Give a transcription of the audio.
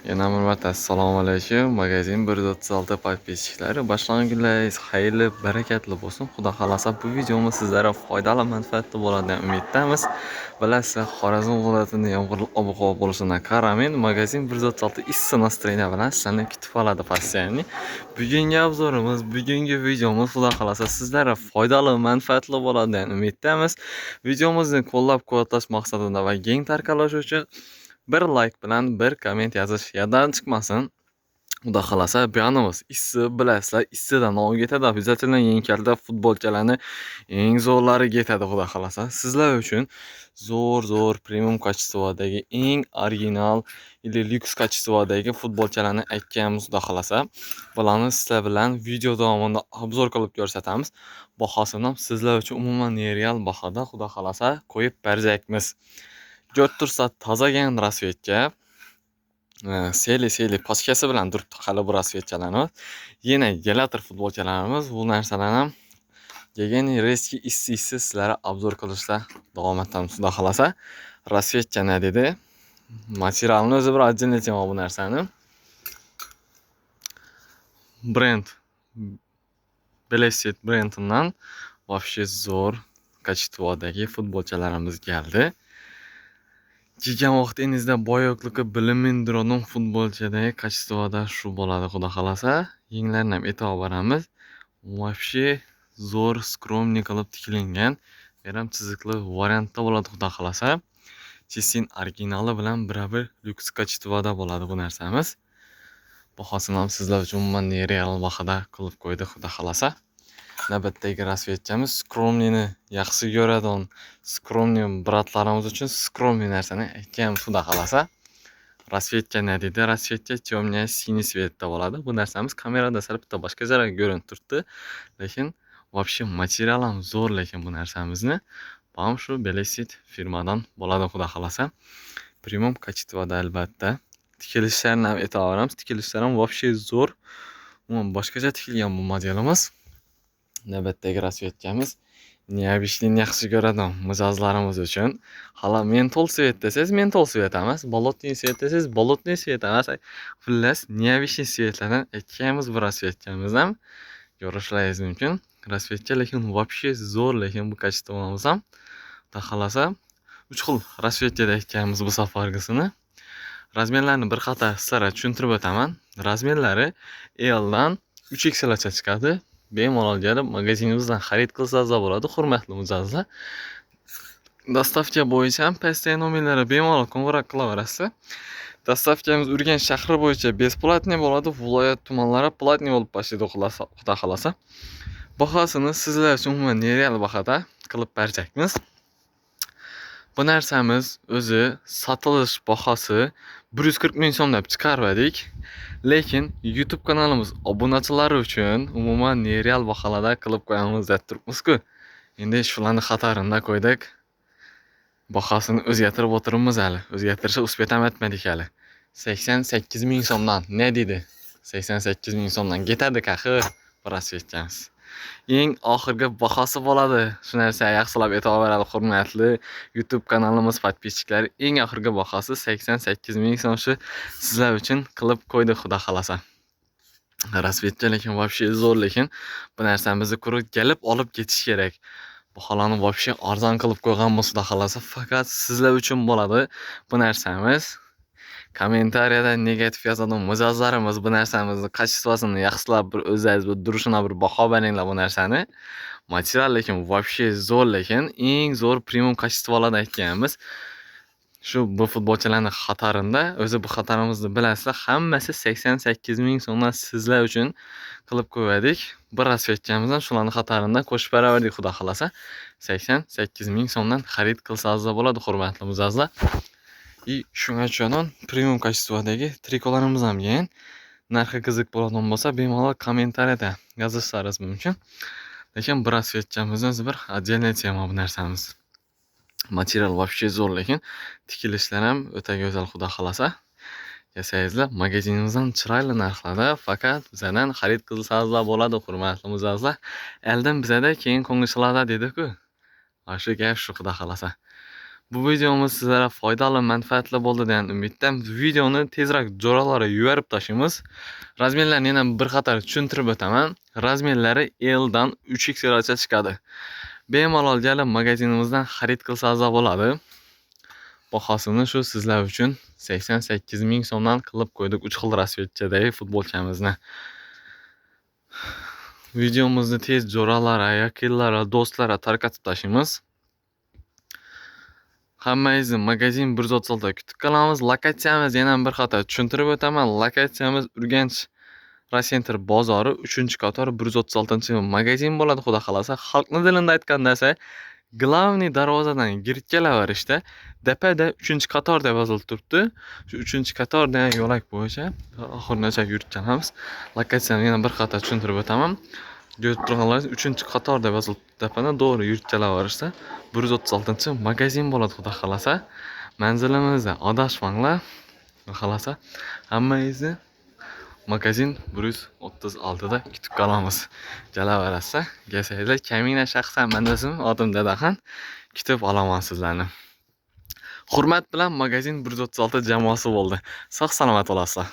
Yana bir marta assalomu alaykum. Magazin 136 подписчиклari. Boshlangan kunlaringiz xayrli, barakatli bo'lsin. Xudo xolasa, bu videomiz sizlarga foydali, manfaatli bo'ladi degan umiddamiz. Bilasizlar, Xorazm viloyatida yomg'irli ob-havo bo'lishidan qaramay, magazin 136 issiq настроение bilan sizlarni kutib oladi постоянно. Bugungi обзор imiz, bugungi videomiz, Xudo xolasa, sizlarga foydali, manfaatli bo'ladi degan umiddamiz. Videomizni qo'llab-quvvatlash maqsadida va keng tarqalishi uchun bir like bilan bir komment yozish yoddan chiqmasin. Xudo xolasa, buyonimiz issiq, bilasizlar, issiqdan nom ketadi. Обязательно eng kalta futbolchalarni eng zo'rlari ketadi, Xudo xolasa. Sizlar uchun zo'r-zo'r premium качество dagi, eng original или lyuks качество dagi futbolchalarni aytganmiz, Xudo xolasa. Bularni sizlar bilan video davomida обзор qilib ko'rsatamiz. Bahosini ham sizlar uchun umuman nereal bahoda, Xudo xolasa, qo'yib berjakmiz. Ko'rib tursa, tozagan расцветка. Seli-seli pachkasi bilan turibdi hali bu расцветка larimiz. Yana gelator futbolchalarimiz, bu narsalarni ham keyin резкий, issi-issi sizlarga обзор qilishda davom etamiz, Xudo xolasa. Расцветка nima dedi? Materialni o'zi bir отдельный тема bu narsani. Brend Blesset brendidan вообще zo'r качество dagi futbolchalarimiz keldi. Kiygan vaqtingizda boyoqligi bilinmaydigan futbolchadagi качество da shu bo'ladi, Xudo xolasa. Yenglarini ham e'tibor beramiz. Вообще zo'r, скромный qilib tikilingan. Bu ham chiziqli variantda bo'ladi, Xudo xolasa. Чистый originali bilan birabir lyuks качество da bo'ladi bu narsamiz. Bahosini ham sizlar uchun umuman nereal bahoda qilib qo'ydik, Xudo xolasa. Navbatdagi расцветка miz, скромный ni yaxshi ko'radigan скромный брат larimiz uchun скромный narsani aytganmiz, Xudo xolasa. Расцветка ne dedi? Расцветка темный синий цвет da bo'ladi. Bu narsamiz kamerada sal bitta boshqacharoq ko'rinib turibdi. Lekin вообще material ham zo'r, lekin bu narsamizni. Bu shu Belesit firmadan bo'ladi, Xudo xolasa. Premium качество da albatta. Tikilishlarini ham aytaveramiz. Tikilishlari ham вообще zo'r. Umuman boshqacha tikilgan bu modelimiz. Navbatdagi расцветка miz необычный yaxshi ko'radigan mijozlarimiz uchun. Hali mentol цвет desangiz, mentol цвет emas, болотный цвет desangiz, болотный цвет emas. Xullas, необычный цвет lardan aytganmiz bu расцветка miz ham. Ko'rishlaringiz mumkin. Расцветка lekin вообще zo'r, lekin bu качество miz ham. Xudo xolasa, 3 xil расцветка da aytganmiz bu safargisini. Размер larni bir qator sizlarga tushuntirib o'taman. Размер lari L dan 3XL gacha chiqadi. Bemalol kelib magazinimizdan xarid qilsangiz bo'ladi, hurmatli mijozlar. Доставка bo'yicha ham pastdagi nomerlarga bemalol qo'ng'iroq qilaverasiz. Доставка miz Urganch shahri bo'yicha бесплатный bo'ladi, viloyat tumanlari платный bo'lib boshlaydi, Xudo xolasa. Bahosini sizlar uchun umuman nereal bahoda qilib berjakmiz. Bu narsamiz o'zi sotilish bahosi 140 ming so'm deb chiqarvadik. Lekin YouTube kanalimiz obunachilari uchun umuman nereal baholarda qilib qo'yamiz deb turibmiz-ku. Endi shularni xatarini qo'ydik. Bahosini o'zgartirib o'tiribmiz hali. O'zgartirishga успеть ham etmadik hali. 88 ming so'mdan ne dedi? 88 ming so'mdan ketadi qahi bu расцветка miz. Eng oxirgi bahosi bo'ladi. Shu narsaga yaxshilab e'tibor beradi, hurmatli YouTube kanalimiz подписчик lari. Eng oxirgi bahosi 88 ming so'm, shu sizlar uchun qilib qo'ydik, Xudo xolasa. Расцветка lekin вообще zo'r, lekin bu narsamizni ko'rib kelib olib ketish kerak. Baholarni вообще arzon qilib qo'yganmiz, Xudo xolasa. Faqat sizlar uchun bo'ladi bu narsamiz. Kommentariyada negativ yozadigan mijozlarimiz, bu narsamizni качество sini yaxshilab bir o'zlaringiz bir durishini bir baho beringlar bu narsani. Material lekin вообще zo'r, lekin eng zo'r premium качество larda aytganmiz. Shu bu futbolchilarni xatarinda o'zi bu xatarimizni bilasizlar, hammasi 88 ming so'mdan sizlar uchun qilib qo'ydik. Bir расцветка miz ham shularni xatarinda qo'shib beraverdik, Xudo xolasa. 88 ming so'mdan xarid qilsangiz bo'ladi, hurmatli mijozlar. И shunga tushadigan premium качество dagi trikolarimiz ham keyin narxi qiziq bo'ladigan bo'lsa, bemalol kommentariyada yozishlaringiz mumkin. Lekin bir расцветка mizni o'zi bir отдельная тема bu narsamiz. Material вообще zo'r, lekin tikilishlari ham o'ta go'zal, Xudo xolasa. Kelsangizlar, magazinimizdan chiroyli narxlarda faqat bizadan xarid qilsangizlar bo'ladi, hurmatli mijozlar. Oldin bizada, keyin qo'ng'ichilarda dedi-ku. Shu gap shu, Xudo xolasa. Bu videomiz sizlarga foydali, manfaatli bo'ldi degan umiddamiz. Videoni tezroq jo'ralarga yuborib tashlaymiz. Razmerlarni yana bir qator tushuntirib o'taman. Razmerlari L dan 3XL gacha chiqadi. Bemalol kelib magazinimizdan xarid qilsangiz bo'ladi. Bahosini shu sizlar uchun 88 ming so'mdan qilib qo'ydik 3 xil rasvetchadagi futbolchamizni. Videomizni tez jo'ralarga, yaqinlarga, do'stlarga tarqatib tashlaymiz. Hammangizni magazin 136 kutib qolamiz. Lokatsiyamiz yana bir qator tushuntirib o'taman. Lokatsiyamiz Urganch Rasentr bozori 3-qator 136-magazin bo'ladi, xudo xolasa. Xalqni dilida aytganda esa главный darvozadan kirib kelaverishda tepada 3-qator deb yozilib turibdi. Shu 3-qator degan yo'lak bo'yicha oxirigacha yurib kelamiz. Lokatsiyani yana bir qator tushuntirib o'taman. Ko'rib turganlaringiz 3-qator deb yozilib tepada to'g'ri yurib kelaverishsa 136-magazin bo'ladi, xudo xolasa. Manzilimizda adashmanglar. Xudo xolasa hammangizni magazin 136 da kutib qolamiz. Kelaverasizlar, kelsangizlar kamina shaxsan mandasim odim Dadaxon kutib olaman sizlarni. Hurmat bilan magazin 136 jamoasi bo'ldi. Sog' salomat bo'lasizlar.